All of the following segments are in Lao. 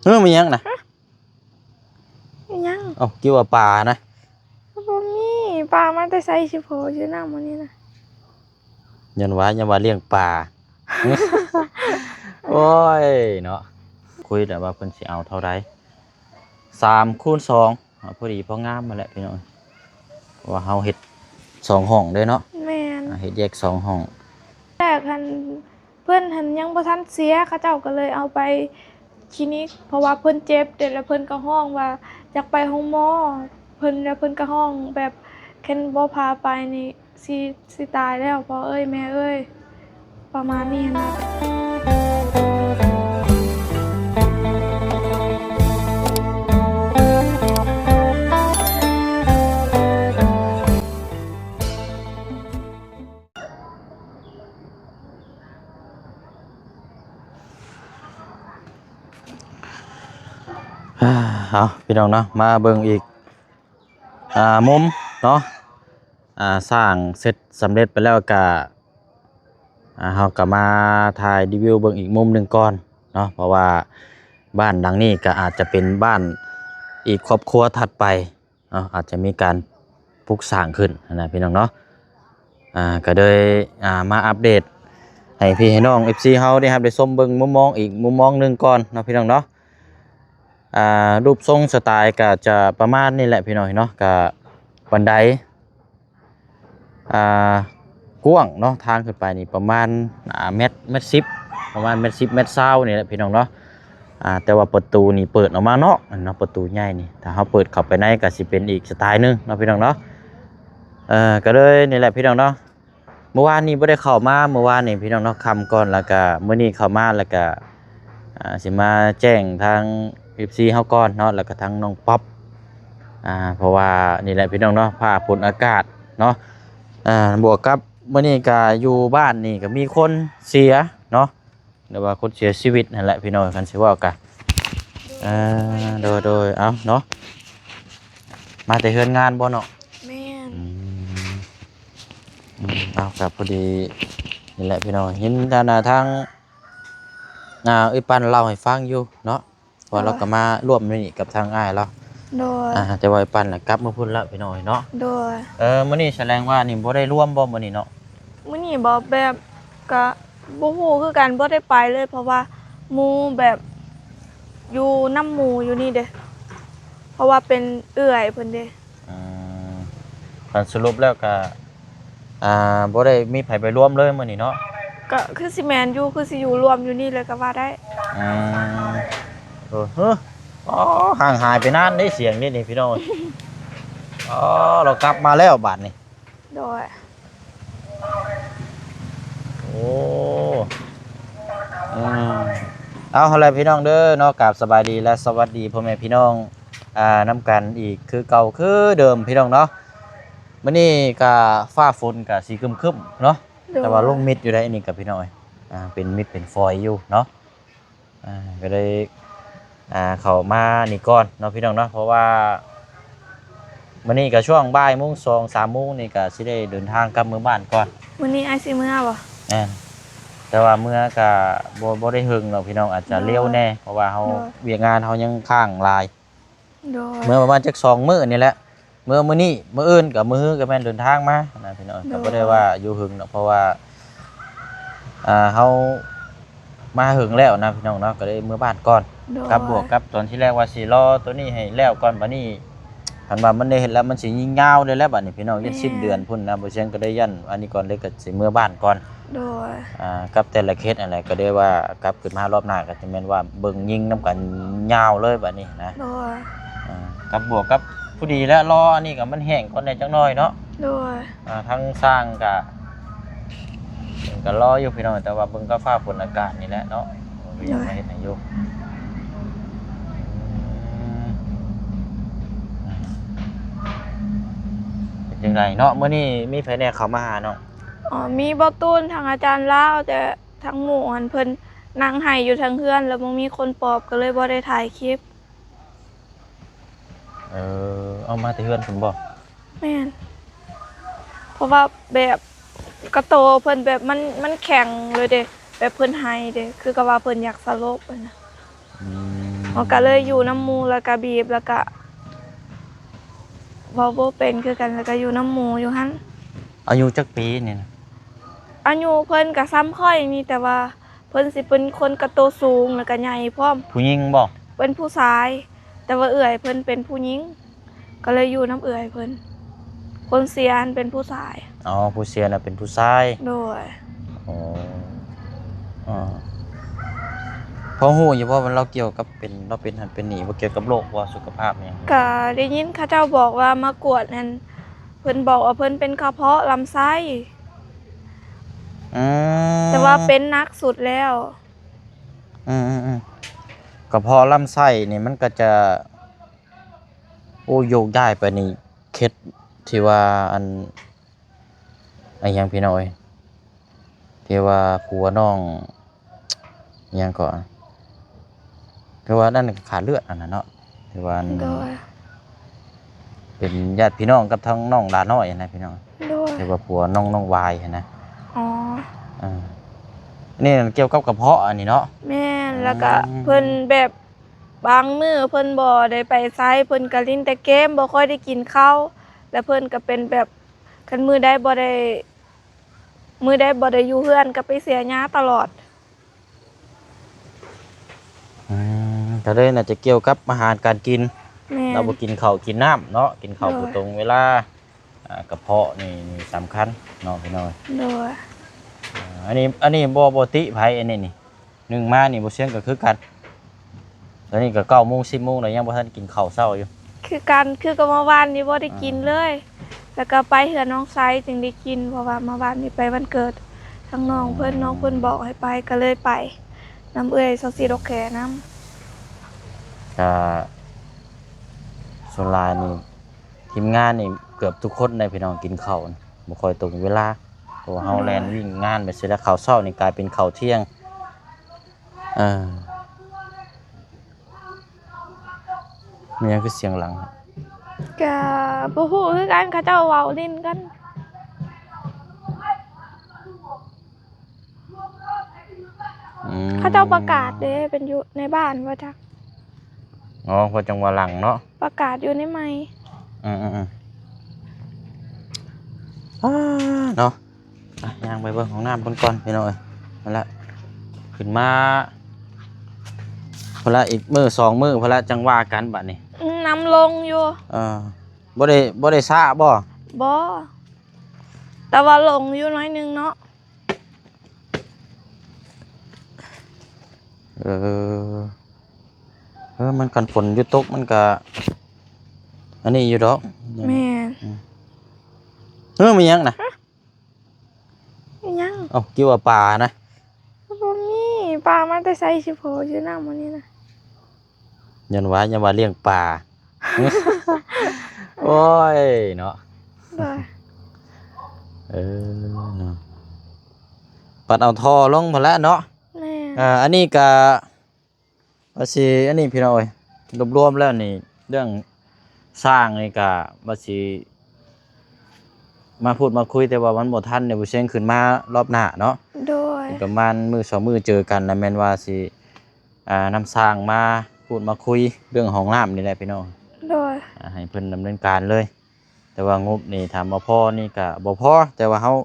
ເຮີ້ ມີຫຍັງນະ? ຫຍັງ? ເອົ້າ ຄິດວ່າປານະ. ບໍ່ມີ ປາມາແຕ່ໃສ ຊິພໍຢູ່ນ້ຳມື້ນີ້ນະ. ຢ້ານວ່າ ຢ້ານວ່າລ້ຽງປາ. ໂອ້ຍເນາະ ຄຸຍແລ້ວວ່າເພິ່ນຊິເອົາເທົ່າໃດ. ສາມຄູນສອງ ອ່າ ພໍດີພໍງາມຫັ້ນແຫຼະພີ່ນ້ອງ ເພາະວ່າເຮົາເຮັດສອງຫ້ອງເດ້ເນາະ. ແມ່ນ ອ່າ ເຮັດແຍກສອງຫ້ອງ. ແລກຫັ້ນ ເພິ່ນຫັ້ນຍັງບໍ່ທັນເສຍ ເຂົາເຈົ້າກໍເລີຍເອົາໄປຄລີນິກ ເພາະວ່າເພິ່ນເຈັບເດ້ ແລ້ວເພິ່ນກໍຮ້ອງວ່າຢາກໄປໂຮງໝໍ ເພິ່ນ ແລ້ວເພິ່ນກໍຮ້ອງແບບ ຄັນບໍ່ພາໄປນີ້ ຊິ ຊິຕາຍແລ້ວພໍ່ເອີຍແມ່ເອີຍ ປະມານນີ້ຫັ້ນນະ. ເອົາ ພີ່ນ້ອງເນາະ ມາເບິ່ງອີກ ອ່າ ມຸມເນາະ ອ່າ ສ້າງເສັດສຳເລັດໄປແລ້ວກະ ອ່າ ເຮົາກະມາຖ່າຍຣີວິວເບິ່ງອີກມຸມໜຶ່ງກ່ອນເນາະ ເພາະວ່າບ້ານຫຼັງນີ້ກະອາດຈະເປັນບ້ານອີກຄອບຄົວຖັດໄປເນາະ ອາດຈະມີການປຸກສ້າງຂຶ້ນຫັ້ນນະ ພີ່ນ້ອງເນາະ. ອ່າ ກະເລີຍ ອ່າ ມາອັບເດດໃຫ້ພີ່ໃຫ້ນ້ອງ ເອັຟຊີ ເຮົາໄດ້ຮັບໄດ້ຊົມເບິ່ງມຸມມອງອີກມຸມມອງໜຶ່ງກ່ອນເນາະ ພີ່ນ້ອງເນາະ. ອ່າ ຮູບຊົງສະໄຕກະຈະປະມານນີ້ແຫຼະພີ່ນ້ອງເນາະ ກະບັນໄດ ອ່າ ກວ້າງເນາະ ທາງຂຶ້ນໄປນີ້ປະມານ ອ່າ ແມັດ ແມັດສິບ ປະມານແມັດສິບ ແມັດຊາວນີ້ແຫຼະພີ່ນ້ອງເນາະ. ອ່າ ແຕ່ວ່າປະຕູນີ້ເປີດອອກມານອກເນາະ ປະຕູໃຫຍ່ນີ້ ຖ້າເຮົາເປີດເຂົ້າໄປໃນກະຊິເປັນອີກສະໄຕໜຶ່ງເນາະ ພີ່ນ້ອງເນາະ. ເອີ ກະເລີຍນີ້ແຫຼະພີ່ນ້ອງເນາະ ມື້ວານນີ້ບໍ່ໄດ້ເຂົ້າມາ ມື້ວານນີ້ພີ່ນ້ອງເນາະ ຄ່ຳກ່ອນ ແລ້ວກະມື້ນີ້ເຂົ້າມາ ແລ້ວກະ ອ່າ ຊິມາແຈ້ງທາງ ເອັຟຊີ ເຮົາກ່ອນເນາະ ແລ້ວກະທາງນ້ອງປັອບ ອ່າ ເພາະວ່ານີ້ແຫຼະພີ່ນ້ອງເນາະ ຟ້າຝົນອາກາດເນາະ ອ່າ ບວກກັບມື້ນີ້ກະຢູ່ບ້ານນີ້ກະມີຄົນເສຍເນາະ ຫຼືວ່າຄົນເສຍຊີວິດຫັ້ນແຫຼະພີ່ນ້ອງ ຄັນຊິເວົ້າກະ ເອີ ໂດຍໆ ເອົາເນາະ ມາແຕ່ເຮືອນງານບໍ່ເນາະ? ແມ່ນ ອືມ ອືມ ເອົາ ກະພໍດີນີ້ແຫຼະພີ່ນ້ອງ ເຫັນທາງ ອ່າ ເອື້ອຍປັນເລົ່າໃຫ້ຟັງຢູ່ເນາະ ວ່າ ໂດຍ ລາວກໍມາຮ່ວມມື້ນີ້ກັບທາງອ້າຍລາວ ໂດຍ ອ່າ ແຕ່ວ່າໄອ້ປັນນະກັບມາພຸ້ນລະພີ່ນ້ອງເນາະ ໂດຍ ເອີ ມື້ນີ້ສະແດງວ່ານີ້ບໍ່ໄດ້ລວມບໍ່ມື້ນີ້ເນາະ? ມື້ນີ້ບໍ່ ແບບກະບໍ່ຮູ້ຄືກັນ ບໍ່ໄດ້ໄປເລີຍ ເພາະວ່າໝູ່ແບບຢູ່ນຳໝູ່ຢູ່ນີ້ເດ້ ເພາະວ່າເປັນເອື້ອຍເພິ່ນເດ້ ອືມ ຄັນສະຫຼຸບແລ້ວກະ ອ່າ ບໍ່ໄດ້ມີໃຜໄປລວມເລີຍມື້ນີ້ເນາະ? ກະຄືຊິແມ່ນຢູ່ ຄືຊິຢູ່ລວມຢູ່ນີ້ເລີຍກະວ່າໄດ້ ອືມ ໂອ້ ໂອ້ ຫ່າງຫາຍໄປນານເດ້ສຽງນີ້ນີ້ພີ່ນ້ອງ ອໍ ລາວກັບມາແລ້ວບາດນີ້ ໂດຍ ໂອ້ ອືມ ເອົາ ຫັ້ນແຫຼະພີ່ນ້ອງເດີເນາະ ກາບສະບາຍດີ ແລະ ສະຫວັດດີພໍ່ແມ່ພີ່ນ້ອງ ອ່າ ນຳກັນອີກຄືເກົ່າຄືເດີມພີ່ນ້ອງເນາະ. ມື້ນີ້ກະຟ້າຝົນກະຊິຄຶ້ມໆເນາະ ໂດຍ ແຕ່ວ່າລົງມິດຢູ່ໄດ໋ ອັນນີ້ກະພີ່ນ້ອງເອີຍ ອ່າ ເປັນມິດເປັນຟອຍຢູ່ເນາະ ອ່າ ກະເລີຍ ອ່າ ເຂົ້າມານີ້ກ່ອນເນາະພີ່ນ້ອງເນາະ ເພາະວ່າມື້ນີ້ກະຊ່ວງບ່າຍໂມງ ສອງສາມໂມງນີ້ກະຊິໄດ້ເດີນທາງກັບເມືອບ້ານກ່ອນ. ມື້ນີ້ອ້າຍຊິເມືອບໍ່? ແມ່ນ ແຕ່ວ່າເມືອກະບໍ່ ບໍ່ໄດ້ເຫິງດອກພີ່ນ້ອງ ອາດຈະ ໂດຍ ເລວແດ່ ເພາະວ່າເຮົາ ໂດຍ ວຽກງານເຮົາຍັງຄ້າງຫຼາຍ ໂດຍ ເມືອປະມານຈັກສອງມື້ນີ້ແຫຼະ ເມືອມື້ນີ້ ມື້ອື່ນກັບມື້ຮືກໍແມ່ນເດີນທາງມານະພີ່ນ້ອງ ໂດຍ ກໍບໍ່ໄດ້ວ່າຢູ່ເຫິງດອກ ເພາະວ່າ ອ່າ ເຮົາມາເຫິງແລ້ວນະພີ່ນ້ອງເນາະ ກໍເລີຍເມືອບ້ານກ່ອນ ໂດຍ ກັບບວກກັບຕອນທີແລກວ່າຊິລໍໂຕນີ້ໃຫ້ແລ້ວກ່ອນ ບາດນີ້ຄັນວ່າມັນໄດ້ເຮັດແລ້ວ ມັນຊິຍິງຍາວເລີຍແຫຼະ ບາດນີ້ພີ່ນ້ອງ ແມ່ນ ຢ້ານສິ້ນເດືອນພຸ້ນນະ ບໍ່ຊຽງກໍໄດ້ຢ້ານ ອັນນີ້ກ່ອນ ເລີຍກໍຊິເມືອບ້ານກ່ອນ ໂດຍ ອ່າ ກັບແຕ່ລະເຂດຫັ້ນແຫຼະ ກໍໄດ້ວ່າກັບຄືນມາຮອບໜ້າກໍຊິແມ່ນວ່າເບິ່ງຍິງນຳກັນຍາວເລີຍບາດນີ້ນະ ໂດຍ ອ່າ ກັບບວກກັບ ພໍດີແລ້ວ ລໍອັນນີ້ກໍມັນແຫ້ງກ່ອນແດ່ຈັກໜ້ອຍເນາະ ໂດຍ ອ່າ ທາງຊ່າງກໍ ກໍລໍຢູ່ພີ່ນ້ອງ ແຕ່ວ່າເບິ່ງກັບຟ້າຝົນອາກາດນີ້ແຫຼະເນາະ ໂດຍ ວ່າເຮັດຫຍັງຢູ່ ເປັນຈັ່ງໃດເນາະ ມື້ນີ້ມີໃຜແດ່ເຂົ້າມາຫານ້ອງ? ອໍ ມີບໍ່ຕູນ ທາງອາຈານລາວ ແຕ່ທາງໝູ່ຫັ້ນເພິ່ນນັ່ງໄຫ້ຢູ່ທາງເຮືອນ ແລ້ວບໍ່ມີຄົນປອບ ກໍເລີຍບໍ່ໄດ້ຖ່າຍຄລິບ. ເອີ ເອົາມາແຕ່ເຮືອນພຸ້ນບໍ່? ແມ່ນ ເພາະວ່າແບບກະໂຕເພິ່ນແບບມັນ ມັນແຂງເລີຍເດ້ ແບບເພິ່ນໄຫ້ເດ້ ຄືກັບວ່າເພິ່ນຢາກສະຫຼົບຫັ້ນນະ ອືມ ເຮົາກໍເລີຍຢູ່ນຳໝູ່ ແລ້ວກໍບີບ ແລ້ວກໍເວົ້າບໍ່ເປັນຄືກັນ ແລ້ວກໍຢູ່ນຳໝູ່ຢູ່ຫັ້ນ. ອາຍຸຈັກປີນີ້ນະ? ອາຍຸເພິ່ນກໍສ່ຳຂ້ອຍນີ້ ແຕ່ວ່າເພິ່ນຊິເປັນຄົນກະໂຕສູງ ແລ້ວກໍໃຫຍ່ພ້ອມ. ຜູ້ຍິງບໍ? ເປັນຜູ້ຊາຍ ແຕ່ວ່າເອື້ອຍເພິ່ນເປັນຜູ້ຍິງ ກໍເລີຍຢູ່ນຳເອື້ອຍເພິ່ນ. ຄົນເສຍຫັ້ນເປັນຜູ້ຊາຍ. ອໍ ຜູ້ເສຍນະເປັນຜູ້ຊາຍ. ໂດຍ. ອໍ ອໍ ພໍຮູ້ຢູ່ບໍ່ວ່າລາວກ່ຽວກັບເປັນ ລາວເປັນຫັ້ນເປັນນີ້ບໍ່ ກ່ຽວກັບໂລກບໍ່ ສຸຂະພາບຫຍັງ? ກະໄດ້ຍິນເຂົາເຈົ້າບອກວ່າມາກວດຫັ້ນ ເພິ່ນບອກວ່າເພິ່ນເປັນກະເພາະລຳໄສ້. ອືມ ແຕ່ວ່າເປັນໜັກສຸດແລ້ວ. ອືມໆໆ ກະເພາະລຳໄສ້ນີ້ມັນກໍຈະ ໂອ້ ໂຍກຍ້າຍໄປນີ້ ເຂັດທີ່ວ່າ ອັນ ອີຫຍັງພີ່ນ້ອງເອີຍ ທີ່ວ່າຜົວນ້ອງ ອີຫຍັງເກາະ ຄືວ່ານັ້ນຂາດເລືອດຫັ້ນນະເນາະ ທີ່ວ່າ ໂດຍ ເປັນຍາດພີ່ນ້ອງກັບທາງນ້ອງຫຼ້ານ້ອຍຫັ້ນນະພີ່ນ້ອງ. ໂດຍ. ທີ່ວ່າຜົວນ້ອງ ນ້ອງວາຍຫັ້ນນະ. ອໍ ເອີ ນີ້ກ່ຽວກັບກະເພາະອັນນີ້ເນາະ. ແມ່ນ. ອືມ ແລ້ວກະເພິ່ນແບບ ບາງມື້ເພິ່ນບໍ່ໄດ້ໄປໃສ ເພິ່ນກໍຫຼິ້ນແຕ່ເກມ ບໍ່ຄ່ອຍໄດ້ກິນເຂົ້າ ແລ້ວເພິ່ນກໍເປັນແບບ ຄັນມື້ໃດບໍ່ໄດ້ ມື້ໃດບໍ່ໄດ້ຢູ່ເຮືອນກໍໄປເສຍຢາຕະຫຼອດ. ອືມ ກໍເລີຍໜ້າຈະກ່ຽວກັບອາຫານການກິນ. ແມ່ນ. ລາວບໍ່ກິນເຂົ້າກິນນ້ຳເນາະ ກິນເຂົ້າ ໂດຍ ບໍ່ຕົງເວລາ. ອ່າ ກະເພາະນີ້ ນີ້ສຳຄັນເນາະພີ່ນ້ອງ. ໂດຍ. ອ່າ ອັນນີ້ ອັນນີ້ບໍ່ ບໍ່ຕິໃຜ ອັນນີ້ນີ້ ໜຶ່ງມານີ້ບໍ່ຊຽງກໍຄືກັນ. ຕອນນີ້ກໍເກົ້າໂມງ ສິບໂມງແລ້ວ ຍັງບໍ່ທັນກິນເຂົ້າເຊົ້າຢູ່. ຄືກັນ ຄືກັບເມື່ອວານນີ້ບໍ່ໄດ້ກິນເລີຍ. ອ່າ ແລ້ວກໍໄປເຮືອນນ້ອງຊາຍຈຶ່ງໄດ້ກິນ ເພາະວ່າເມື່ອວານນີ້ໄປວັນເກີດທາງນ້ອງເພິ່ນ. ອໍ ນ້ອງເພິ່ນບອກໃຫ້ໄປ ກໍເລີຍໄປນຳເອື້ອຍຊາວສີ່ດອກແຄນຳ. ກໍສ່ວນຫຼາຍນີ້ ທີມງານນີ້ເກືອບທຸກຄົນເດ້ພີ່ນ້ອງ ກິນເຂົ້າບໍ່ຄ່ອຍຕົງເວລາ ເພາະວ່າເຮົາ ໂດຍ ແລ່ນວິ່ງງານໄປຊິແລ້ວ ເຂົ້າເຊົ້ານີ້ກາຍເປັນເຂົ້າທ່ຽງ. ເອີ ມີຫຍັງຄືສຽງຫຼັງ? ກະບໍ່ຮູ້ຄືກັນ ເຂົາເຈົ້າເວົ້າຫຼິ້ນກັນ. ອືມ ເຂົາເຈົ້າປະກາດເດ້ ເປັນຢູ່ໃນບ້ານບໍ່ຈັກ. ອໍ ເພິ່ນຈັ່ງວ່າຫຼັງເນາະ ປະກາດຢູ່ໃນໄມ. ອືມໆໆ ອ່າ ເນາະ. ອ່ະ ຍ່າງໄປເບິ່ງຫ້ອງນ້ຳເພິ່ນກ່ອນພີ່ນ້ອງເອີຍ. ຫັ້ນລະ ຂຶ້ນມາພຸ້ນລະ ອີກມື້ສອງມື້ພຸ້ນລະ ຈັ່ງວ່າກັນບາດນີ້. ອືມ ນ້ຳລົງຢູ່. ເອີ ບໍ່ໄດ້ ບໍ່ໄດ້ສະບໍ່? ບໍ່ ແຕ່ວ່າລົງຢູ່ໜ້ອຍໜຶ່ງເນາະ. ເອີ ເອີ ມັນ ຄັນຝົນຢຸດຕົກມັນກະອັນນີ້ຢູ່ດອກ. ແມ່ນ. ອືມ ເອີ ມີຫຍັງນະ? ຫະ? ອີຫຍັງ? ເອົ້າ ຄິດວ່າປານະ. ບໍ່ມີ ປາມາແຕ່ໃສຊິພໍຢູ່ນ້ຳອັນນີ້ນະ. ຢ້ານວ່າ ຢ້ານວ່າລ້ຽງປາ. ໂອ້ຍເນາະ. ໂດຍ. ເອີ ເນາະ ປັດເອົາທໍ່ລົງພຸ້ນແຫຼະເນາະ. ແມ່ນ. ອ່າ ອັນນີ້ກະວ່າຊິ ອັນນີ້ພີ່ນ້ອງເອີຍ ລວມໆແລ້ວນີ້ ເລື່ອງສ້າງນີ້ກະວ່າຊິມາພູດມາຄຸຍ ແຕ່ວ່າມັນບໍ່ທັນ ດຽວບໍ່ເສັງຂຶ້ນມາລອບໜ້າເນາະ. ໂດຍ. ປະມານມື້ສອງມື້ເຈີກັນ ລະແມ່ນວ່າຊິ ອ່າ ນຳຊ່າງມາພູດມາຄຸຍເລື່ອງຫ້ອງນ້ຳນີ້ແຫຼະພີ່ນ້ອງ. ໂດຍ. ອ່າ ໃຫ້ເພິ່ນດຳເນີນການເລີຍ ແຕ່ວ່າງົບນີ້ຖາມວ່າພໍນີ້ກະບໍ່ພໍ ແຕ່ວ່າເຮົາ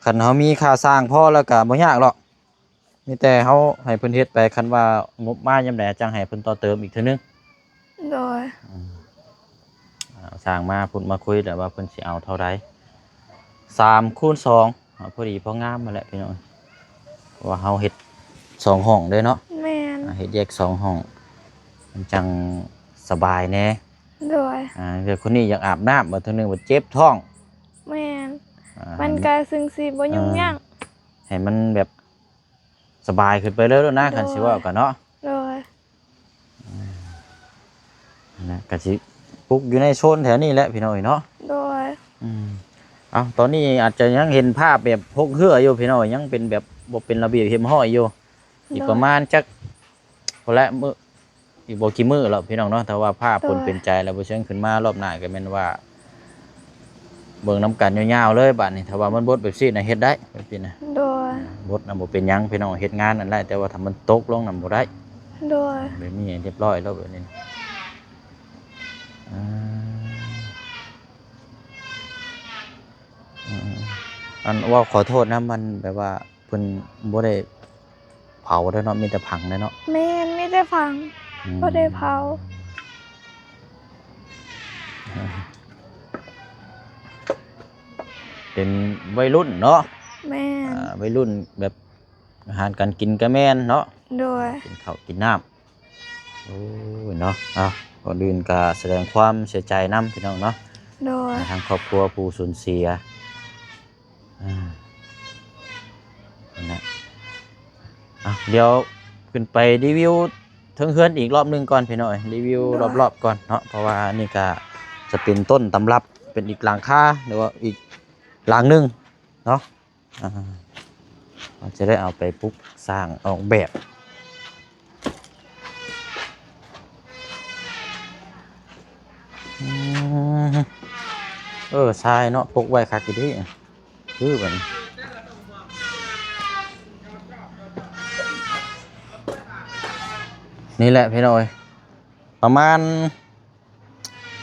ຄັນເຮົາມີຄ່າຊ່າງພໍແລ້ວກະບໍ່ຍາກດອກ ມີແຕ່ເຮົາໃຫ້ເພິ່ນເຮັດໄປ ຄັນວ່າງົບມາຍາມໃດຈັ່ງໃຫ້ເພິ່ນຕໍ່ເຕີມອີກເທື່ອໜຶ່ງ. ໂດຍ. ອືມ ເອົາຊ່າງມາພຸ້ນມາຄຸຍແລ້ວວ່າເພິ່ນຊິເອົາເທົ່າໃດ ສາມຄູນສອງ ເອົາພໍດີພໍງາມຫັ້ນແຫຼະພີ່ນ້ອງ ເພາະວ່າເຮົາເຮັດສອງຫ້ອງເດ້ເນາະ. ແມ່ນ. ອ່າ ເຮັດແຍກສອງຫ້ອງ ມັນຈັ່ງສະບາຍແດ່. ໂດຍ. ອ່າ ເທື່ອຄົນນີ້ຢາກອາບນ້ຳ ບາດເທື່ອໜຶ່ງບາດເຈັບທ້ອງ. ແມ່ນ. ອ່າ ມັນກະຈຶ່ງຊິບໍ່ຫຍຸ້ງຍາກ ເອີ ໃຫ້ມັນແບບ ສະບາຍຂຶ້ນໄປເລີຍໂລດນະ. ໂດຍ. ຄັນຊິເວົ້າກັນເນາະ. ໂດຍ. ອືມ ນະ ກະຊິປຸກຢູ່ໃນໂຊນແຖວນີ້ແຫຼະພີ່ນ້ອງເອີຍເນາະ. ໂດຍ. ອືມ ເອົ້າ ຕອນນີ້ອາດຈະຍັງເຫັນພາບແບບຫົກເຮື້ອຢູ່ພີ່ນ້ອງ ຍັງເປັນແບບບໍ່ເປັນລະບຽບຮຽບຮ້ອຍຢູ່. ໂດຍ. ອີກປະມານຈັກ ພຸ້ນແຫຼະ ມື້ ອີກບໍ່ກີ່ມື້ແລ້ວພີ່ນ້ອງເນາະ ຖ້າວ່າຟ້າຝົນ ໂດຍ ເປັນໃຈແລ້ວ ບໍ່ເຊິ່ງຂຶ້ນມາລອບໜ້າກໍແມ່ນວ່າ ເບິ່ງນຳກັນຍາວໆເລີຍບາດນີ້. ຖ້າວ່າມັນບົດແບບຊີ້ນະ ເຮັດໄດ້ແບບຊີ້ນະ. ໂດຍ. ບົດນະບໍ່ເປັນຫຍັງພີ່ນ້ອງ ເຮັດງານນັ້ນໄດ້ ແຕ່ວ່າຖ້າມັນຕົກລົງນະບໍ່ໄດ້. ໂດຍ ແບບນີ້ຮຽບຮ້ອຍແລ້ວ ແບບນີ້ ອ່າ ອືມ ອັນ ເວົ້າຂໍໂທດນຳ ມັນແບບວ່າເພິ່ນບໍ່ໄດ້ເຜົາເດ້ເນາະ ມີແຕ່ຝັງເດ້ເນາະ. ແມ່ນ ມີແຕ່ຝັງ ອືມ ບໍ່ໄດ້ເຜົາ. ເປັນໄວລຸ້ນເນາະ. ແມ່ນ ອ່າ ໄວລຸ້ນແບບ ອາຫານການກິນກະແມ່ນເນາະ. ໂດຍ ກິນເຂົ້າກິນນ້ຳ. ໂອ້ຍເນາະ ເອົາ ກ່ອນອື່ນກະສະແດງຄວາມເສຍໃຈນຳພີ່ນ້ອງເນາະ. ໂດຍ ທາງຄອບຄົວຜູ້ສູນເສຍ ອ່າ ນັ້ນແຫຼະ. ເອົາ ດຽວຂຶ້ນໄປຣີວິວເທິງເຮືອນອີກລອບໜຶ່ງກ່ອນພີ່ນ້ອງເອີຍ ຣີວິວ ໂດຍ ລອບໆກ່ອນເນາະ ເພາະວ່າອັນນີ້ກະຈະເປັນຕົ້ນຕຳລັບ ເປັນອີກຫຼັງຄາ ຫຼືວ່າອີກຫຼັງໜຶ່ງເນາະ. ອ່າ ເຮົາຈະໄດ້ເອົາໄປປຸກສ້າງອອກແບບ. ອືມ ເອີ ຊາຍເນາະ ປົກໄວ້ຄັກຢູ່ເດ. ຄືບັດນີ້ ນີ້ແຫຼະພີ່ນ້ອງເອີຍ ປະມານ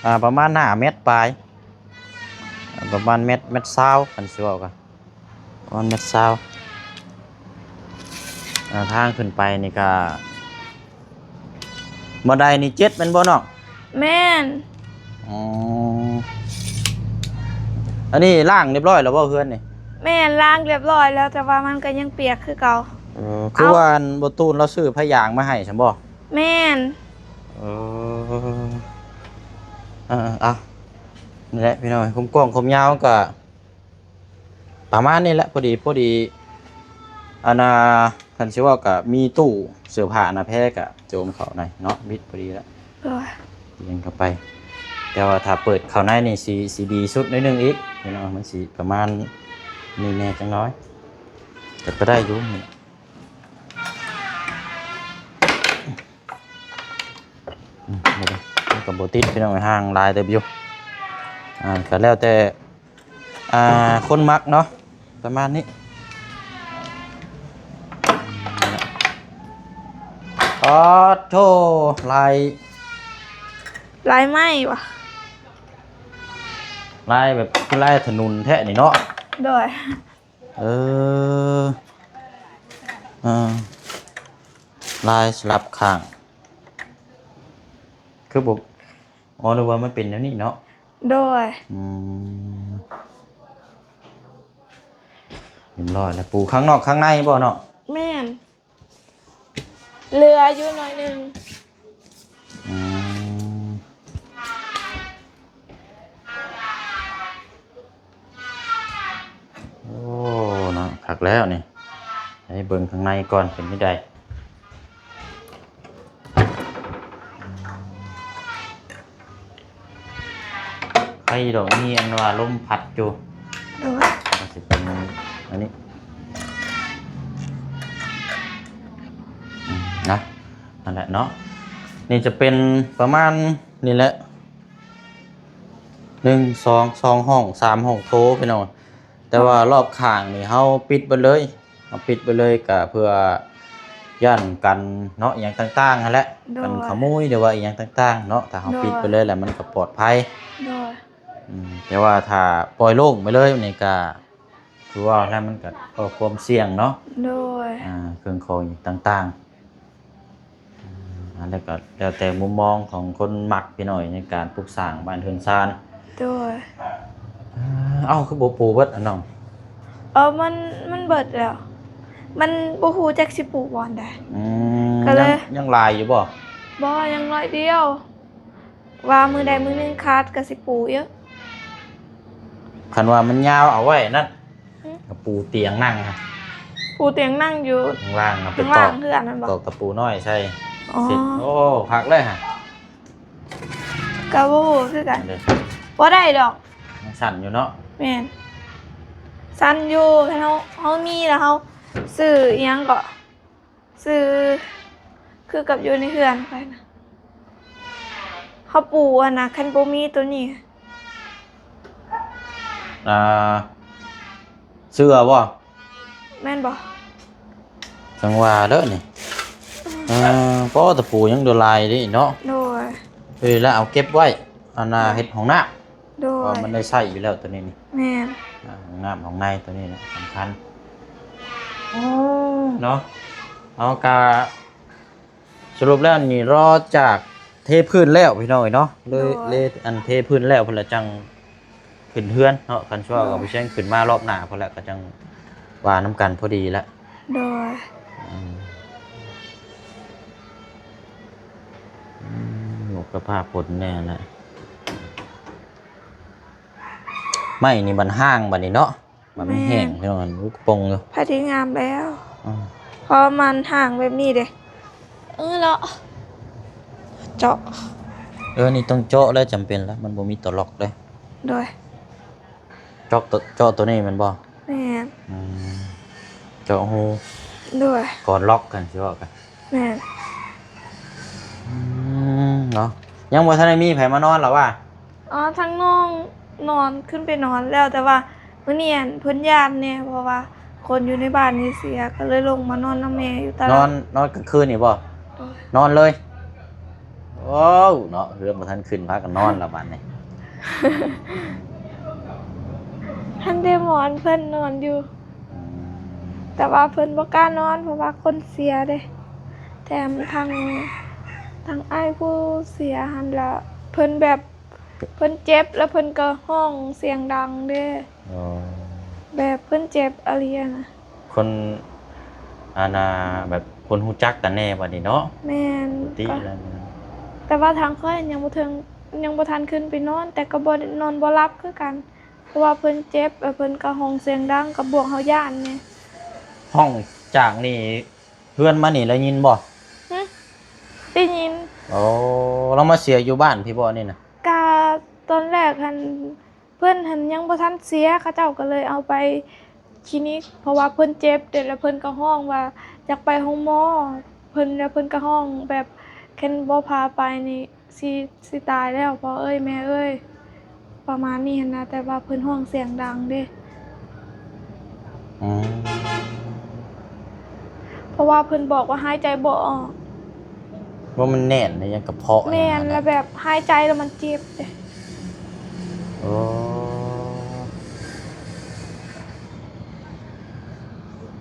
ອ່າ ປະມານຫ້າແມັດປາຍ ປະມານແມັດ ແມັດຊາວ ຄັນຊິເວົ້າກະປະມານແມັດຊາວ. ອ່າ ທາງຂຶ້ນໄປນີ້ກະ ບັນໄດນີ້ເຈັດແມ່ນບໍ່ນ້ອງ? ແມ່ນ. ອໍ ອັນນີ້ລ້າງຮຽບຮ້ອຍແລ້ວບໍ່ເຮືອນນີ້? ແມ່ນ ລ້າງຮຽບຮ້ອຍແລ້ວ ແຕ່ວ່າມັນກະຍັງປຽກຄືເກົ່າ. ເອີ ຄືວ່າອັນບໍ່ຕູນລາວຊື້ຜ້າຢາງມາໃຫ້ຊັ້ນບໍ່? ແມ່ນ. ເອີ ເອີ ເອົາ ນີ້ແຫຼະພີ່ນ້ອງ ຄວາມກວ້າງຄວາມຍາວກະປະມານນີ້ແຫຼະ ພໍດີ ພໍດີ. ອັນນ່າ ຄັນຊິເວົ້າກະມີຕູ້ເສື້ອຜ້າໜ້າແພກະໂຈມເຂົ້າໃນເນາະ ບິດພໍດີລະ ໂດຍ ລຽນເຂົ້າໄປ. ແຕ່ວ່າຖ້າເປີດເຂົ້າໃນນີ້ຊິ ຊິດີສຸດໜ້ອຍໜຶ່ງອີກພີ່ນ້ອງ ມັນຊິປະມານນີ້ແດ່ຈັກໜ້ອຍ ແຕ່ກະໄດ້ຢູ່. ອືມ ມັນກະບໍ່ຕິດພີ່ນ້ອງ ຫ່າງຫຼາຍເຕີບຢູ່ ອ່າ ກະແລ້ວແຕ່ ອ່າ ຄົນມັກເນາະ ປະມານນີ້. ອາໂທ້ ລາຍ ລາຍໄມ້ຫວາ ລາຍແບບຄືລາຍຖະໜົນແທ້ນີ້ເນາະ. ໂດຍ ເອີ ເອີ ລາຍສະຫຼັບຂ້າງ ຄືບໍ່ ອໍ ນຶກວ່າມັນເປັນແນວນີ້ເນາະ. ໂດຍ ອືມ ຮຽບຮ້ອຍແລ້ວ ປູຂ້າງນອກຂ້າງໃນບໍ່ເນາະ? ແມ່ນ. ເຫຼືອຢູ່ໜ້ອຍໜຶ່ງ. ອືມ ໂອ້ ເນາະ ຄັກແລ້ວນີ້ ໃຫ້ເບິ່ງຂ້າງໃນກ່ອນເປັນຈັ່ງໃດ. ໄຄດອກ ມີອັນວ່າລົມພັດຢູ່. ໂດຍ ມັນກະຊິເປັນອັນນີ້ ອືມ ນະ ນັ້ນແຫຼະເນາະ. ນີ້ຈະເປັນປະມານນີ້ແຫຼະ ໜຶ່ງ ສອງ ສອງຫ້ອງ ສາມຫ້ອງໂຖພີ່ນ້ອງ. ແຕ່ວ່າລອບຂ້າງນີ້ເຮົາປິດເບິດເລີຍ ເຮົາປິດໄປເລີຍ ກະເພື່ອຢ້ານກັນເນາະ ອີ່ຫຍັງຕ່າງໆຫັ້ນແຫຼະ. ໂດຍ ກັນຂະໂມຍ ຫຼືວ່າອີ່ຫຍັງຕ່າງໆເນາະ ຖ້າເຮົາ ໂດຍ ປິດໄປເລີຍແລ້ວມັນກະປອດໄພ. ໂດຍ ອືມ ແຕ່ວ່າຖ້າປ່ອຍໂລ່ງໄປເລີຍນີ້ກະ ຄືວ່າແລ້ວມັນກະ ກໍຄວາມສ່ຽງເນາະ. ໂດຍ ອ່າ ເຄື່ອງຂອງອີ່ຫຍັງຕ່າງໆ. ອ່າ ແລ້ວກໍແລ້ວແຕ່ມຸມມອງຂອງຄົນມັກພີ່ນ້ອງ ໃນການປຸກສ້າງບ້ານເຮືອນຊານ. ໂດຍ ເອົ້າ ຄືບໍ່ປູເບິດອະນ້ອງ? ເອີ ມັນ ມັນເບິດແລ້ວ ມັນບໍ່ຮູ້ຈັກຊິປູບ່ອນໃດ. ອືມ ກໍເລີຍ ຍັງ ຍັງຫຼາຍຢູ່ບໍ່? ບໍ່ ຍັງໜ້ອຍດຽວ. ວ່າມື້ໃດມື້ໜຶ່ງຂາດກໍຊິປູອີກ. ຄັນວ່າມັນຍາວເອົາໄວ້ນັ້ນ ຫືມ ກໍປູຕຽງນັ່ງ ປູຕຽງນັ່ງຢູ່ຂ້າງລ່າງ ເອົາໄປຕອກ ຂ້າງລ່າງເຮືອນນັ້ນບໍ່? ຕອກຕະປູນ້ອຍໃສ່. ອໍ ເສັດ. ໂອ້ ຄັກເລີຍຫະ. ກໍບໍ່ຮູ້ຄືກັນ ອັນເດ ບໍ່ໄດ້ດອກ ມັນສັ່ນຢູ່ເນາະ. ແມ່ນ ສັ່ນຢູ່. ຄັນເຮົາ ເຮົາມີແລ້ວເຮົາຊື້ອີ່ຫຍັງເກາະ ຊື້ຄືກັບຢູ່ໃນເຮືອນຂ້ອຍນະ ເຮົາປູອັນນະ ຄັນບໍ່ມີໂຕນີ້. ອ່າ ເຊື່ອບໍ່? ແມ່ນບໍ່? ຈັ່ງວ່າເດີນີ້ ອືມ ເອີ ປໍຕະປູຍັງເຫຼືອຫຼາຍເດ້ເນາະ. ໂດຍ. ເອີ ແລ້ວເອົາເກັບໄວ້ ອັນນ່າ ເຮັດຫ້ອງນ້ຳ. ໂດຍ. ເພາະມັນໄດ້ໃຊ້ຢູ່ແລ້ວໂຕນີ້ນີ້. ແມ່ນ. ອ່າ ຫ້ອງນ້ຳຫ້ອງໃນໂຕນີ້ນະສຳຄັນ. ເອີ ເນາະ ເຮົາກະ ສະຫຼຸບແລ້ວນີ້ລໍຈາກເທພື້ນແລ້ວພີ່ນ້ອງເອີຍເນາະ. ເລີຍ ໂດຍ ເລີຍ ອັນເທພື້ນແລ້ວພຸ້ນລະຈັ່ງຂຶ້ນເຮືອນເນາະ. ຄັນຊິເວົ້າ ໂດຍ ກັບຜູ້ແຊງຂຶ້ນມາລອບໜ້າພຸ້ນລະ ກໍຈັ່ງວ່ານຳກັນພໍດີລະ. ໂດຍ. ອືມ ອືມ ໝົກກະພາພົນແນ່ລະ. ໄມ້ນີ້ມັນຮ້າງບັດນີ້ເນາະ. ມັນແຫ້ງ ແມ່ນ ພີ່ນ້ອງ ມັນກະປົງຢູ່. ພາດງາມແລ້ວ. ອືມ ເພາະມັນຮ່າງແບບນີ້ເດ້. ເອີ ເລາະ ເຈາະ. ເອີ ນີ້ຕ້ອງເຈາະແລ້ວ ຈຳເປັນລະ ມັນບໍ່ມີຕົວລັອກເດ້. ໂດຍ. ເຈາະໂຕ ເຈາະໂຕນີ້ແມ່ນບໍ່? ແມ່ນ. ອືມ ເຈາະຮູ. ໂດຍ. ກ່ອນລັອກກັນ ຊິເວົ້າກັນ. ແມ່ນ. ອືມ ເນາະ ຍັງບໍ່ທັນໄດ້ມີໃຜມານອນລະຫວາ? ອໍ ທາງນ້ອງນອນ ຂຶ້ນໄປນອນແລ້ວ ແຕ່ວ່າມື້ນີ້ ອັນ ເພິ່ນຢ້ານແດ່ ເພາະວ່າຄົນຢູ່ໃນບ້ານນີ້ເສຍ ກໍເລີຍລົງມານອນນຳແມ່ຢູ່ຕະຫຼາດ. ນອນ ນອນກາງຄືນນີ້ບໍ່? ໂດຍ. ນອນເລີຍ. ໂອ້ ເນາະ ເຮືອນບໍ່ທັນຂຶ້ນ ພາກັນນອນລະບາດນີ້. ທັນໄດ້ໝອນເພິ່ນນອນຢູ່. ອືມ ແຕ່ວ່າເພິ່ນບໍ່ກ້ານອນ ເພາະວ່າຄົນເສຍເດ້. ແຖມທາງ ທາງອ້າຍຜູ້ເສຍຫັ້ນລະ ເພິ່ນແບບ ເພິ່ນເຈັບ ແລ້ວເພິ່ນກໍຮ້ອງສຽງດັງເດ້. ອໍ ແບບເພິ່ນເຈັບອີ່ຫຼີຫັ້ນນະ. ຄົນ ອັນນ່າ ແບບຄົນຮູ້ຈັກກັນແດ່ບັດນີ້ເນາະ. ແມ່ນ. ປົກກະຕິແລ້ວ ແຕ່ວ່າທາງຂ້ອຍຍັງບໍ່ເຖິງ ຍັງບໍ່ທັນຂຶ້ນໄປນອນ ແຕ່ກໍບໍ່ ນອນບໍ່ຫຼັບຄືກັນ ເພາະວ່າເພິ່ນເຈັບ ແລ້ວເພິ່ນກໍຮ້ອງສຽງດັງ ກໍບວກເຮົາຢ້ານແດ່. ຮ້ອງຈາກນີ້ ເຮືອນມານີ້ໄດ້ຍິນບໍ່? ຫຶ ໄດ້ຍິນ. ໂອ້ ລາວມາເສຍຢູ່ບ້ານພີ້ບໍ່ນີ້ນະ? ກະຕອນແລກຫັ້ນ ເພິ່ນຫັ້ນຍັງບໍ່ທັນເສຍ ເຂົາເຈົ້າກໍເລີຍເອົາໄປຄລີນິກ ເພາະວ່າເພິ່ນເຈັບເດ້ ແລ້ວເພິ່ນກໍຮ້ອງວ່າຢາກໄປໂຮງໝໍ. ເພິ່ນ ແລ້ວເພິ່ນກໍຮ້ອງແບບ ຄັນບໍ່ພາໄປນີ້ ຊິ ຊິຕາຍແລ້ວ ພໍ່ເອີຍ ແມ່ເອີຍ ປະມານນີ້ຫັ້ນນະ. ແຕ່ວ່າເພິ່ນຮ້ອງສຽງດັງເດ້. ອືມ ເພາະວ່າເພິ່ນບອກວ່າຫາຍໃຈບໍ່ອອກ. ວ່າມັນແໜ້ນໃນຫຍັງກະເພາະ. ແມ່ນ. ແລ້ວແບບຫາຍໃຈແລ້ວມັນເຈັບເດ້. ໂອ້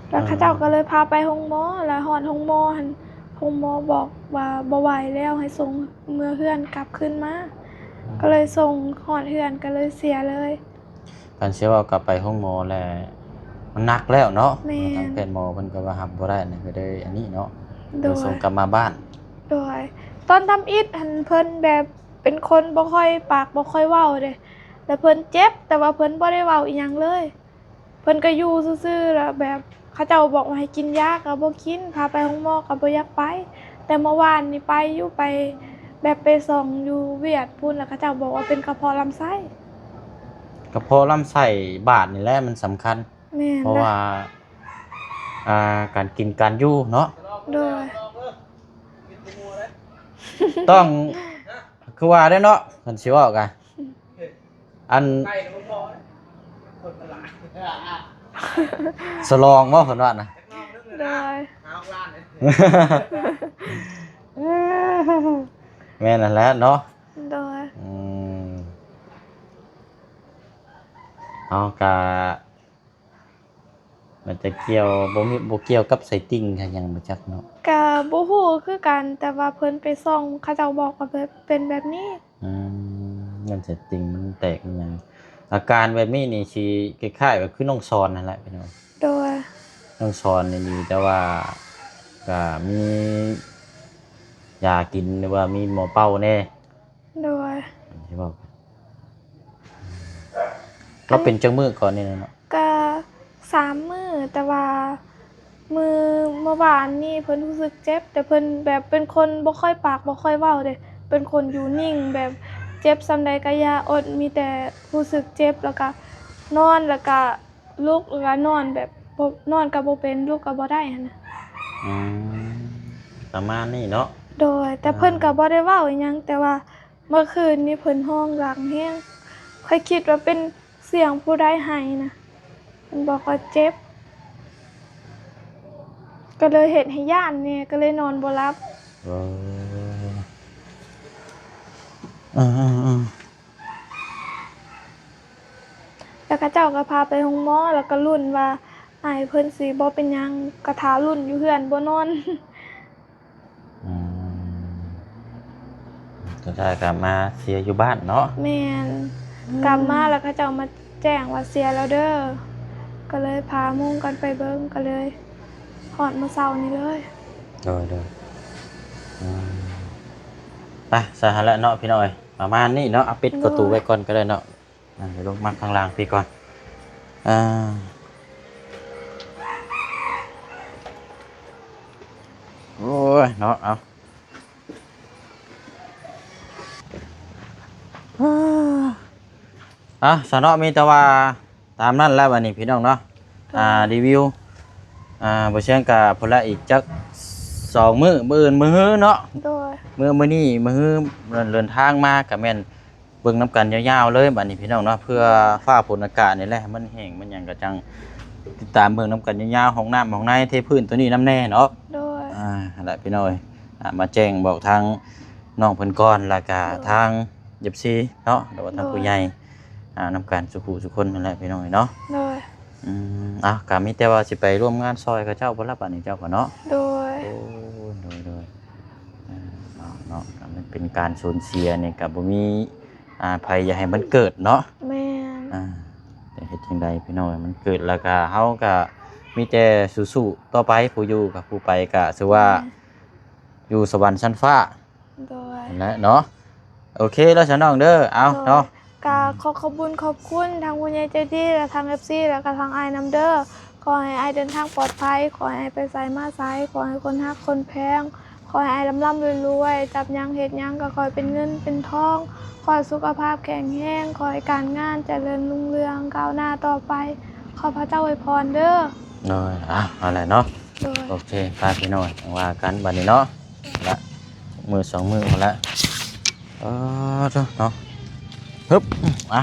ແລ້ວເຂົາເຈົ້າກໍເລີຍພາໄປໂຮງໝໍ ແລ້ວຮອດໂຮງໝໍຫັ້ນ ໂຮງໝໍບອກວ່າບໍ່ໄຫວແລ້ວ ໃຫ້ສົ່ງເມືອເຮືອນກັບຄືນມາ. ອືມ ກໍເລີຍສົ່ງຮອດເຮືອນ ກໍເລີຍເສຍເລີຍ. ຄັນຊິເວົ້າກັບໄປໂຮງໝໍແລ້ວ ມັນໜັກແລ້ວເນາະ. ແມ່ນ. ທາງແພດໝໍເພິ່ນກໍວ່າຮັບບໍ່ໄດ້ນະ ກໍເລີຍອັນນີ້ເນາະ. ໂດຍ. ສົ່ງກັບມາບ້ານ. ໂດຍ. ຕອນທຳອິດຫັ້ນ ເພິ່ນແບບເປັນຄົນບໍ່ຄ່ອຍ ປາກບໍ່ຄ່ອຍເວົ້າເດ້ ແລ້ວເພິ່ນເຈັບ ແຕ່ວ່າເພິ່ນບໍ່ໄດ້ເວົ້າອີ່ຫຍັງເລີຍ. ເພິ່ນກໍຢູ່ຊື່ໆ ແລ້ວແບບເຂົາເຈົ້າບອກວ່າໃຫ້ກິນຢາກໍບໍ່ກິນ ພາໄປໂຮງໝໍກໍບໍ່ຢາກໄປ. ແຕ່ເມື່ອວານນີ້ໄປຢູ່ ໄປແບບໄປສ່ອງຢູ່ຫວຽດພຸ້ນ ແລ້ວເຂົາເຈົ້າບອກວ່າເປັນກະເພາະລຳໄສ້. ກະເພາະລຳໄສ້ບາດນີ້ແຫຼະມັນສຳຄັນ. ແມ່ນ. ເພາະວ່າ ອ່າ ການກິນການຢູ່ເນາະ. ໂດຍ. ຕ້ອງ ຄືວ່າເດ້ເນາະ ຄັນຊິເວົ້າກະ ອັນ ສະຫຼອງບໍ່ ເພິ່ນວ່ານະ. ໂດຍ. ແມ່ນຫັ້ນແຫຼະເນາະ. ໂດຍ. ອືມ ເຮົາກະ ມັນຈະກ່ຽວ ບໍ່ມີ ບໍ່ກ່ຽວກັບໄສ້ຕິ່ງຫຍັງບໍ່ຈັກເນາະ. ກະບໍ່ຮູ້ຄືກັນ ແຕ່ວ່າເພິ່ນໄປສ່ອງ ເຂົາເຈົ້າບອກວ່າແບບ ເປັນແບບນີ້. ອືມ ມັນໄສ້ຕິ່ງມັນແຕກອີ່ຫຍັງ. ອາການແບບນີ້ນີ້ຊິຄ້າຍໆ ແບບຄືນ້ອງສອນຫັ້ນແຫຼະພີ່ນ້ອງ. ໂດຍ. ນ້ອງສອນນີ້ດີ ແຕ່ວ່າກະມີຢາກິນ ຫຼືວ່າມີໝໍເປົ່າແດ່. ໂດຍ. ຊິເວົ້າ ລາວເປັນຈັກມື້ກ່ອນນີ້ເນາະ? ກະສາມມື້ ແຕ່ວ່າມື້ ເມື່ອວານນີ້ເພິ່ນຮູ້ສຶກເຈັບ ແຕ່ເພິ່ນແບບເປັນຄົນບໍ່ຄ່ອຍປາກບໍ່ຄ່ອຍເວົ້າເດ້ ເປັນຄົນຢູ່ນິ່ງ ແບບເຈັບສ່ຳໃດກະຢ່າອົດ ມີແຕ່ຮູ້ສຶກເຈັບ ແລ້ວກະນອນ ແລ້ວກະລຸກ ແລ້ວກະນອນ ແບບບໍ່ ນອນກະບໍ່ເປັນ ລຸກກະບໍ່ໄດ້ຫັ້ນນະ. ອືມ ປະມານນີ້ເນາະ. ໂດຍ. ແຕ່ເພິ່ນກະບໍ່ໄດ້ເວົ້າອີ່ຫຍັງ ແຕ່ວ່າ ເມື່ອຄືນນີ້ເພິ່ນຮ້ອງດັງແຮງ ຂ້ອຍຄິດວ່າເປັນສຽງຜູ້ໃດໄຫ້ນະ ເພິ່ນບອກວ່າເຈັບ. ກໍເລີຍເຮັດໃຫ້ຢ້ານແດ່ ກໍເລີຍນອນບໍ່ຫຼັບ. ເອີ ເອີໆໆ ແລ້ວເຂົາເຈົ້າກໍພາໄປໂຮງໝໍ ແລ້ວກໍລຸ້ນວ່າອ້າຍເພິ່ນຊິບໍ່ເປັນຫຍັງ ກໍຖ້າລຸ້ນຢູ່ເຮືອນບໍ່ນອນ. ອືມ ສຸດທ້າຍກໍມາເສຍຢູ່ບ້ານເນາະ. ແມ່ນ ອືມ ກັບມາແລ້ວເຂົາເຈົ້າມາແຈ້ງວ່າເສຍແລ້ວເດີ ກໍເລີຍພາໝູ່ກັນໄປເບິ່ງ ກໍເລີຍຮອດມື້ເຊົ້ານີ້ເລີຍ. ໂດຍໆ ອືມ ໄປ ຊັ້ນຫັ້ນແຫຼະເນາະ ພີ່ນ້ອງເອີຍ ປະມານນີ້ເນາະ. ເອົາ ປິດປະຕູໄວ້ກ່ອນກໍໄດ້ເນາະ. ອ່າ ດຽວລົງມາຂ້າງລ່າງພີ້ກ່ອນ. ອ່າ ໂອ້ຍເນາະ ເອົາ ອ່າ ອ່ະ ຊະເນາະ ມີແຕ່ວ່າຕາມນັ້ນແຫຼະບັດນີ້ ພີ່ນ້ອງເນາະ. ໂດຍ ອ່າ ຣີວິວ ອ່າ ບໍ່ຊຽງກະພຸ້ນລະ ອີກຈັກສອງມື້ ມື້ອື່ນມື້ຮືເນາະ. ໂດຍ ມື້ ມື້ນີ້ມື້ຮື ເດີນ ເດີນທາງມາກະແມ່ນ ເບິ່ງນຳກັນຍາວໆເລີຍບັດນີ້ ພີ່ນ້ອງເນາະ. ເພື່ອຟ້າຝົນອາກາດນີ້ແຫຼະ ໃຫ້ມັນແຫ້ງມັນຫຍັງ ກໍຈັ່ງຕິດຕາມເບິ່ງນຳກັນຍາວໆ ຫ້ອງນ້ຳຫ້ອງໃນ ເທພື້ນຕົວນີ້ນຳແດ່ເນາະ. ໂດຍ ອ່າ ຫັ້ນແຫຼະ ພີ່ນ້ອງເອີຍ ອ່າ ມາແຈ້ງບອກທາງນ້ອງເພິ່ນກ່ອນ ແລ້ວກະ ໂດຍ ທາງ ເອັຟຊີ ເນາະ ຫຼືວ່າທາງ ໂດຍ ຜູ້ໃຫຍ່ ອ່າ ນຳກັນສູ່ຜູ້ສູ່ຄົນນັ້ນແຫຼະ ພີ່ນ້ອງເອີຍເນາະ. ໂດຍ ອືມ ເອົາ ກໍມີແຕ່ວ່າຊິໄປຮ່ວມງານຊ່ອຍເຂົາເຈົ້າພຸ້ນລະບັດນີ້ ເຈົ້າກໍເນາະ. ໂດຍ ໂອ້ ໂດຍໆ ອ່າ ເນາະ ເນາະ ກໍມັນເປັນການສູນເສຍນີ້ ກໍບໍ່ມີ ອ່າ ໃຜຢາກໃຫ້ມັນເກີດເນາະ. ແມ່ນ ອ່າ ຈະເຮັດຈັ່ງໃດ ພີ່ນ້ອງເອີຍ ມັນເກີດແລ້ວກໍ ເຮົາກໍມີແຕ່ສູ້ໆຕໍ່ໄປ ຜູ້ຢູ່ກັບຜູ້ໄປ ກໍຖືວ່າ ແມ່ນ ຢູ່ສະຫວັນຊັ້ນຟ້າ. ໂດຍ ນັ້ນແຫຼະເນາະ. ໂອເຄແລ້ວຊະນ້ອງເດີ ເອົາ ໂດຍ ເນາະ ກະ ອືມ ຂໍຂອບບຸນຂອບຄຸນທາງຜູ້ໃຫຍ່ໃຈດີ ແລະ ທາງ ເອັຟຊີ ແລ້ວກະທາງອ້າຍນຳເດີ. ຂໍໃຫ້ອ້າຍເດີນທາງປອດໄພ ຂໍໃຫ້ໄປໃສມາໃສ ຂໍໃຫ້ຄົນຮັກຄົນແພງ ຂໍໃຫ້ອ້າຍລ່ຳໆລວຍໆ ຈັບຫຍັງເຮັດຫຍັງກໍຂໍໃຫ້ເປັນເງິນເປັນທອງ ຂໍໃຫ້ສຸຂະພາບແຂງແຮງ ຂໍໃຫ້ການງານຈະເລີນຮຸ່ງເຮືອງກ້າວໜ້າຕໍ່ໄປ ຂໍພະເຈົ້າອວຍພອນເດີ. ໂດຍ ອ່ະ ເອົາແຫຼະເນາະ. ໂດຍ ໂອເຄ ໄປພີ່ນ້ອງ ຈັ່ງວ່າກັນບັດນີ້ເນາະ. ລະ ມື້ສອງມື້ພຸ້ນລະ ເອີ ເນາະ ຮຶບ ອ່ະ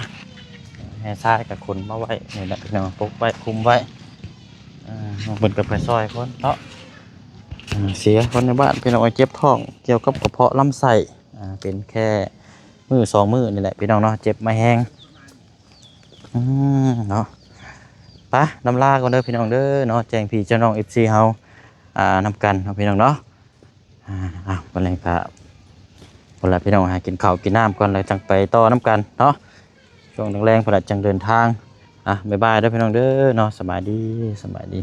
ແຮ່ຊາຍກໍຂົນມາໄວ້ນີ້ແຫຼະ ພີ່ນ້ອງ ປົກໄວ້ຄຸມໄວ້. ອ່າ ເພິ່ນກໍໄປຊ່ອຍຄົນເນາະ ອ່າ ເສຍຄົນໃນບ້ານ ພີ່ນ້ອງເອີຍ ເຈັບທ້ອງ ກ່ຽວກັບກະເພາະລຳໄສ້ ອ່າ ເປັນແຄ່ມື້ສອງມື້ນີ້ແຫຼະ ພີ່ນ້ອງເນາະ ເຈັບມາແຮງ. ອືມ ເນາະ ໄປ ລຳລາກ່ອນເດີ ພີ່ນ້ອງເດີເນາະ ແຈ້ງພີ່ແຈ້ງນ້ອງ ເອັຟຊີ ເຮົາ ອ່າ ນຳກັນເນາະ ພີ່ນ້ອງເນາະ. ອ່າ ເອົາ ບັດນີ້ກໍ ພຸ້ນລະ ພີ່ນ້ອງ ຫາກິນເຂົ້າກິນນ້ຳກ່ອນ ແລ້ວຈັ່ງໄປຕໍ່ນຳກັນເນາະ. ຊ່ວງແລງໆ ພຸ້ນລະ ຈັ່ງເດີນທາງ. ອ່ະ ບາຍບາຍເດີ ພີ່ນ້ອງເດີເນາະ. ສະບາຍດີ ສະບາຍດີ.